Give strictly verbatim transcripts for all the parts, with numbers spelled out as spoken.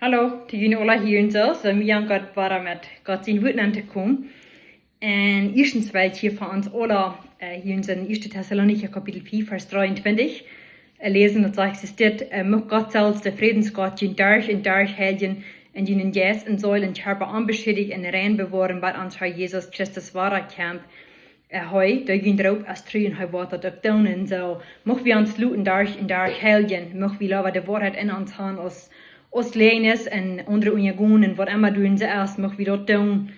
Hallo, to june aula hia en soo, soo mie aun Gott wada met Gott sien Wuat aun to komen. Un ieeschtens well ekj hia fa ons aula, äh, hia en soo ieeschte Tessalonicha Kapitel fief, Varsch dreeuntwintich, äh, läsen, daut sajcht, es dit, äh, mucht Gott selfst, de Frädensgott, junt derch un derch heiljen, un junen Jeist un Seel un Kjarpa onbeschiedich un rein bewoaren, bat ons Herr Jesus Christus wada kjemt. Äh, hee, dee junt roopt aus tru un hee woat daut uk doonen. Soo, mucht wie ons loten derch un derch heiljen, mucht wie leewa de Woarheit en ons han aus, aus Läajes un aundre unjagonen, waut emma doonen see es, mucht wie daut doonen,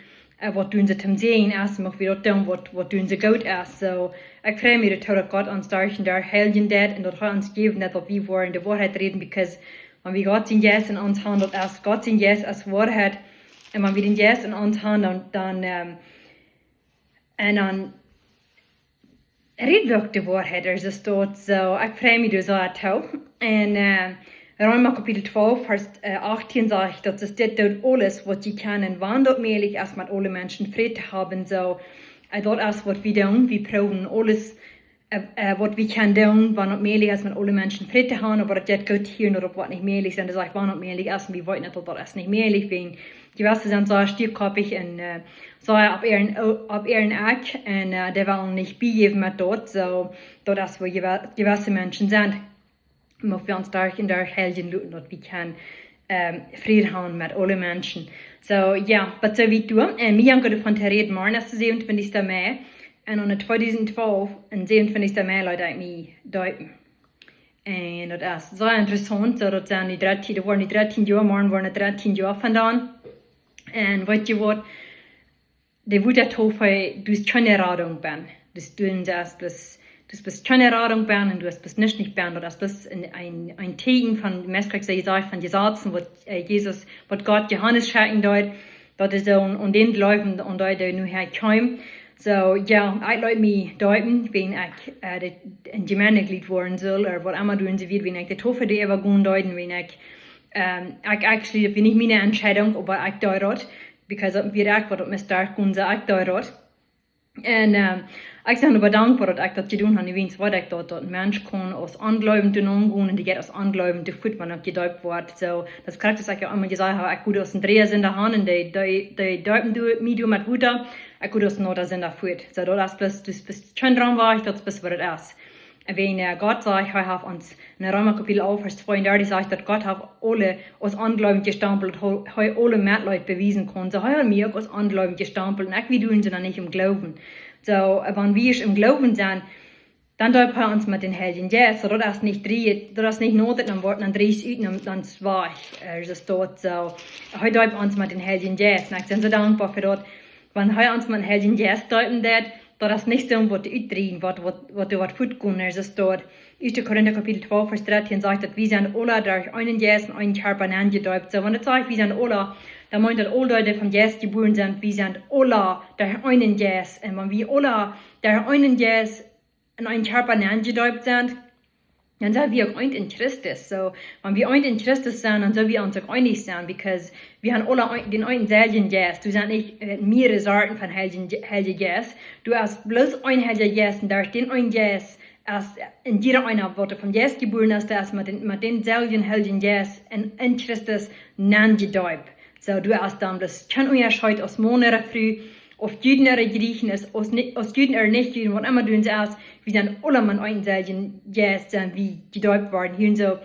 äh, waut doonen see toom Säajen es, mucht wie daut doonen, waut, waut doonen see goot es. Soo, ekj frei mie doatoo, daut Gott ons derch un derch heiljen deit un daut hee ons jäwen deit, daut wie woaren de Woarheit räden, because wan wie Gott sien Jeist en ons han, daut es Gott sien Jeist es Woarheit. Un wan wie dän Jeist en ons han, dan, dan, ähm, un dan räd wie uk de Woarheit, es daut soo. Ekj frei mie doa soo too. Un, äh, Reema Kapitel twalf, Varsch, äh, achtieen sajcht, daut es dit: Doot aules, waut jie kjennen, wan daut mäajlich es, met aule Menschen Fräd to haben. Soo, äh, daut es, waut wie doonen. Wie proowen aules, äh, äh, waut wie kjennen doonen, wan daut mäajlich es, met aule Menschen Fräd to haben, oba daut jeit goot hia un daut woat nich mäajlich sennen. Daut sajcht, wan daut mäajlich es, un wie weeten, daut daut es nich mäajlich, wäajen jewesse sent soo stiekoppich un, äh, soo opp äaren, opp äaren Ekj un, äh, dee wellen nich biejäwen met daut. Soo, daut es, woo jewe-, jewesse Menschen sent. Mucht wie ons derch un derch heiljen loten, daut wie kjennen, ähm, Fräd haben met aule Menschen. Soo, jo, waut sell wie doonen? Äh, mie aun Gott von to räden, morjen es de säwenuntwintichste Mei. Un aun de tweedusent twalf, aum säwenuntwintichste Mei, leet ekj mie deepen. Un daut es soo interessaunt, soo daut sent de dartieen, daut woaren de dartieen Joa, morjen woaren de dartieen Joa von dan. Un weetst waut, de Wuat doafäa, du hast kjeene Radunk bennen. Dus du hast bloos, du hast bloos kjeene Radunk bennen un du hast bloos nuscht nich bennen. Daut es bloos een, een, een Tieekjen von, meist krakjt soo jesajcht, von Jesazen, waut, äh, Jesus, waut Gott Johanes schekjen deed, daut es soo aun, aun dän Gloowen, aun dee, dee nu häa kjeem. Soo, jo, ekj leet mie deepen, wäajen ekj, äh, de, een Jemeindejleet woaren sull, ooda waut emma doonen see wia, wäajen ekj de Taufe doa äwa gonen deed, un wäajen ekj, ähm, ekj, actually, daut wia nich miene Entscheidunk, oba ekj deed daut, because daut wia ekj, waut daut must derchgonen, soo ekj deed daut. Un, ähm, ekj sie oba dankboa, daut ekj daut jedonen hab, wäajen waut ekj daut, daut een Mensch kaun aus onjleewent doa aungonen, un dee jeit aus onjleewent doa fuat, wan hee jedeept woat. Soo, daut krakjt es, ekj hab emol jesajcht, ekj go aus een Dreasinda han, un dee, dee, dee deepen doa, mie doa met Wota, ekj go aus een Noasinda fuat. Soo, daut es bloos, daut es bloos kjeen Droom, waut ekj, daut es bloos waut daut es. Un wäajen, äh, Gott sajcht, hee haft ons, en Reema Kapitel alf, Varsch tweeundartich sajcht, daut Gott haft aule aus onjleewent jestampelt, hee, hee aule Metleet bewiesen kaun. Soo, hee haft mie uk aus onjleewent jestampelt, un ekj wia doa soo noch nich em Gloowen. Soo, äh, wan wie ieescht em Gloowen sent, dan deept hee ons met dän Heiljen Jeist. Soo, daut es nich dree, daut es nich noa, daut dan woat, dan dreist ut, dan, dan es wajch, äh, es daut soo. Hee deept ons met dän Heiljen Jeist. Un ekj sie soo dankboa fa daut, wan hee ons met dän Heiljen Jeist deepen deed, daut es nich soo waut utdrieejen, waut, waut, waut doa waut fuatkomen, es daut. Ieeschte Korinta Kapitel twalf, Varsch dartieen sajcht, daut wie sent aula derch eenen Jeist en eenen Kjarpa nenjedeept. Soo, wan et sajcht, wie sent aula, dan meent daut aul dee, dee vom Jeist jebuaren sent, wie sent aula derch eenen Jeist. Un wan wie aula derch eenen Jeist en eenen Kjarpa nenjedeept sent, dan sent wie uk eent en Christus. Soo, wan wie eent en Christus sent, dan sent wie ons uk eenich sent, because wie haben aula een, dän eenen selwjen Jeist. Doa sent nich, äh, mearere Sorten von Heiljen Je-, Heilje Jeist. Doa es bloos een Heilja Jeist, un derch dän eenen Jeist es en jieda eena, waut vom Jeist jebuaren es, dee es met dän, met dänselwjen Heiljen Jeist en, en Christus nenjedeept. Soo, doa es dan bloos kjeen Unjascheet aus Maun ooda Fru, auf Juden ooda Jrieechen es, aus ni-, aus Juden ooda nich Juden, waut emma doa es, wie sent aula met eenselwjen Jeist, sent wie jedeept worden. Hia en soo,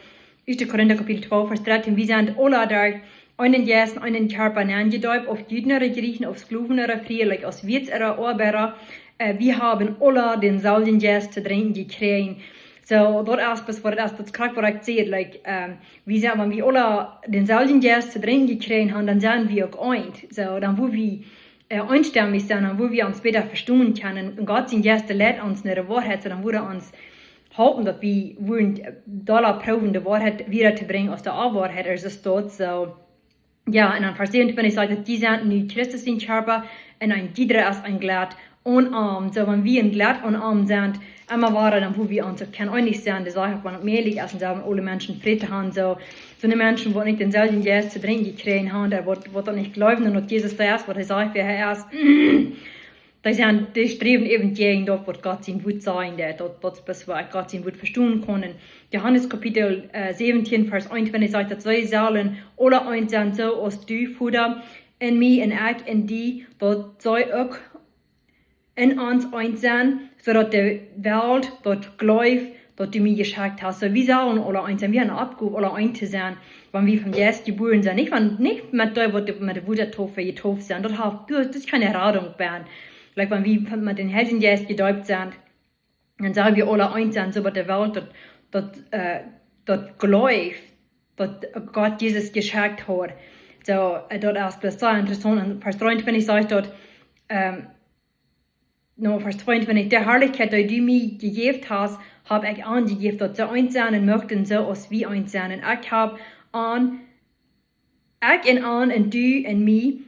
Ieeschte Korinta Kapitel twalf, Varsch dartieen, wie sent aula derch eenen Jeist en eenen Kjarpa nenjedeept, auf Juden ooda Jrieechen, auf Sklowen ooda Frie, like, aus Wirt ooda Oabeida, äh, wie haben aula dänselwjen Jeist to drinkjen jekjräajen. Soo, daut es, waut, waut es, daut es krakjt waut ekj säd, like, ähm, wie sent, wan wie aula dänselwjen Jeist to drinkjen jekjräajen haben, dan sent wie uk eent. Soo, dan woo wie, äh, eenstemmich sent, dan woo wie ons bäta vestonen kjennen. Un Gott sien Jeist, dee leit ons no de Woarheit, soo dan woat hee ons halpen, daut wie woaren, äh, dolla proowen, de Woarheit wieda to brinjen aus de Onwoarheit, es daut soo. Jo, un dan Varsch säwenuntwintich sajcht daut, jie sent nu Christus sien Kjarpa, un een jieda es een Jleet aun am. Soo, wan wie een Jleet aun am sent, emma wada, dan woo wie ons uk kjennen eenich sennen, dee sajcht, wan et mäajlich es, un sent aule Menschen Fräd to haben. Soo, soone Menschen, waut nich dänselwjen Jeist to drinkjen jekjräajen haben, dee waut, waut daut nich jleewen, un daut Jesus dee es, waut hee sajcht, wäa hee es. dee sent, dee sträwen äwent jäajen daut, waut Gott sien Wuat sajen deit, daut, daut es waut Gott sien Wuat vestonen kaun. En Johanes Kapitel, äh, säwentieen, Varsch eenuntwintich sajcht daut see sellen aule eent sennen, soo aus du, Voda, en mie un ekj en die, daut see uk en ons eent sennen, soo daut de Welt daut jleeft, daut du mie jeschekjt hast. Soo, wie sellen aule eent sennen, wie haben eene Oppgow, aule eent to sennen, wan wie vom Jeist jebuaren sent. Nich wan, nich met dee, waut met de Wotatauf jedeept sent. Daut haft, daut, daut es kjeene Radunk bie. Like, wan wie von, met dän Heiljen Jeist jedeept sent, dan sellen wie aule eent sennen, soo daut de Welt daut, daut, äh, daut jleeft, daut Gott Jesus jeschekjt haud. Soo, äh, daut es bloos sea interessaunt. En Varsch dreeuntwintich sajcht daut, ähm, no, Varsch tweeuntwintich: De Harlichkjeit, dee du mie jejäft hast, hab ekj an jejäft, daut see eent sennen muchten, soo aus wie eent sent. Un ekj hab an, ekj en an un du en mie,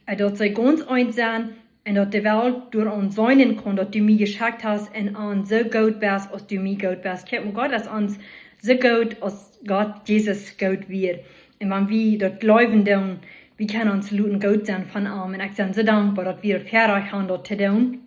äh, daut see gaunz eent sennen, un daut de Welt doaraun seenen kaun, daut du mie jeschekjt hast un an soo goot best, aus du mie goot best. Kjikj, mau Gott es ons soo goot, aus Gott Jesus goot wia. Un wan wie daut jleewen doonen, wie kjennen ons loten goot sennen von am. Un ekj sie soo dankboa, daut wie daut Väarajcht haben, daut to doonen.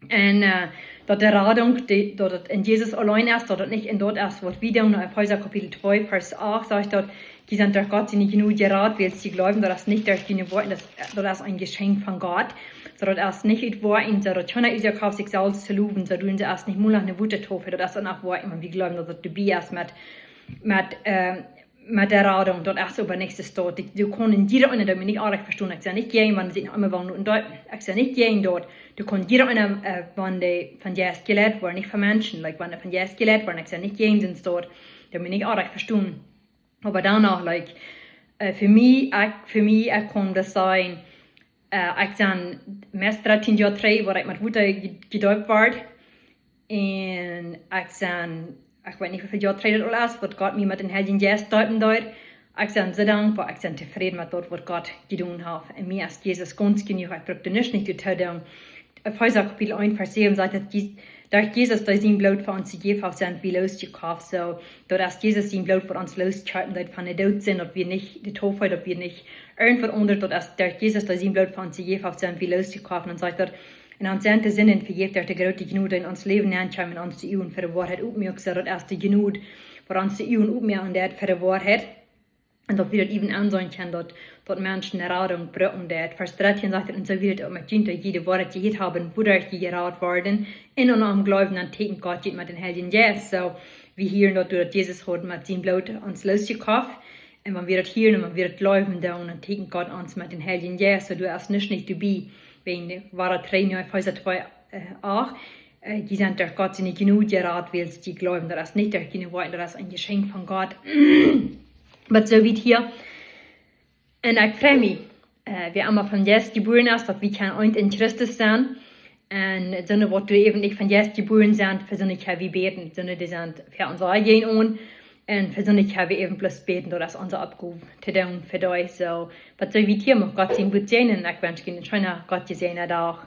Un, äh, daut de Radunk, dee, daut et en Jesus auleen es, daut et nich en daut es, waut wie doonen. En Efeesa Kapitel twee, Varsch acht sajcht daut: Jie sent derch Gott siene Jnod jerat, wiels jie jleewen. Daut es nich derch june Woakjen, daut, daut es een Jeschenkj von Gott. Soo daut es nich ut Woakjen, soo daut kjeena ieescht haft sikj selfst to lowen, soo doonen see es nich mol no eene Wotatauf, daut es dan uk Woakjen, wan wie jleewen, daut daut doabie es met, met, äh, met de Radunk, daut es oba nich soo stoakj. Dee, dee kaun jieda eena, daut mie nich oajch vestonen. Ekj sie nich jäajen, wan see noch emma wellen loten deepen. Ekj sie nich jäajen daut. Dee kaun jieda eena, äh, wan dee vom Jeist jeleit woaren, nich von Menschen. Like, wan dee vom Jeist jeleit woaren, ekj sie nich jäajen sien Staut. Daut mie nich oajch vestonen. Oba dan noch, like, äh, fa mie, ekj, fa mie, ekj kaun daut sajen, äh, ekj sie meist dartieen Joa trigj, wua ekj met Wota je-, jedeept wort. Un ekj sie, ekj weet nich woo väl Joa trigj daut aul es, waut Gott mie met dän Heiljen Jeist deepen deed. Ekj sie soo dankboa, ekj sie tofräd met daut, waut Gott jedonen haft. Un mie es Jesus gaunz jenuach, ekj bruck doa nuscht nich doatoo doonen. Efeesa Kapitel eent, Varsch säwen sajcht daut Je-, derch Jesus, dee sien Bloot fa ons jejäft haft, sent wie losjekoft. Soo, daut es Jesus sien Bloot, waut ons loskjeepen deed von de Doot, sent daut wie nich, de Tofel, daut wie nich irjentwaut aundret, daut es derch Jesus, dee sien Bloot fa ons jejäft haft, sent wie losjekoft. Un dan sajcht daut, un ons sent de Sinden vejäft derch de groote Jnod, dee en ons Läwen nenkjeem, un ons de Uagen fa de Woarheit opmuak. Soo, daut es de Jnod, waut ons de Uagen opmoaken deit fa de Woarheit. Un daut wie daut äwen enseenen kjennen, daut, daut Menschen de Radunk brucken deit. Varsch dartieen sajcht et: Un soo wia et uk met junt, dee jie de Woarheit jehieet haben, wuaderch jie jerat worden, un aun am jleewden, dan tieekjend Gott junt met dän Heiljen Jeist. Soo, wie hieren daut, daut Jesus haud met sien Bloot ons losjekoft. Un wan wie daut hieren un wan wie daut jleewen doonen, dan tieekjent Gott ons met dän Heiljen Jeist. Soo, doa es nuscht nich doabie. Wan wie wada trigj no Efeesa twee, äh, acht, äh, jie sent derch Gott siene Jnod jerat, wiels jie jleewen. Daut es nich derch june Woakjen, daut es een Jeschenkj von Gott. Oba soo wiet hia. Un ekj frei mie, äh, wäa emma vom Jeist jebuaren es, daut wie kjennen eent en Christus sennen. Un soone, waut doa äwen nich vom Jeist jebuaren sent, fa soone kjenn wie bäden. Soone, dee sent fa ons aul jäajen aun. Un fa soone kjenn wie äwen bloos bäden, daut es onse Oppgow to doonen fa dee. Soo, oba soo wiet hia, mucht Gott sien Wuat säajnen. Un ekj wensch junt eenen scheenen, Gott jesäajenden Dach.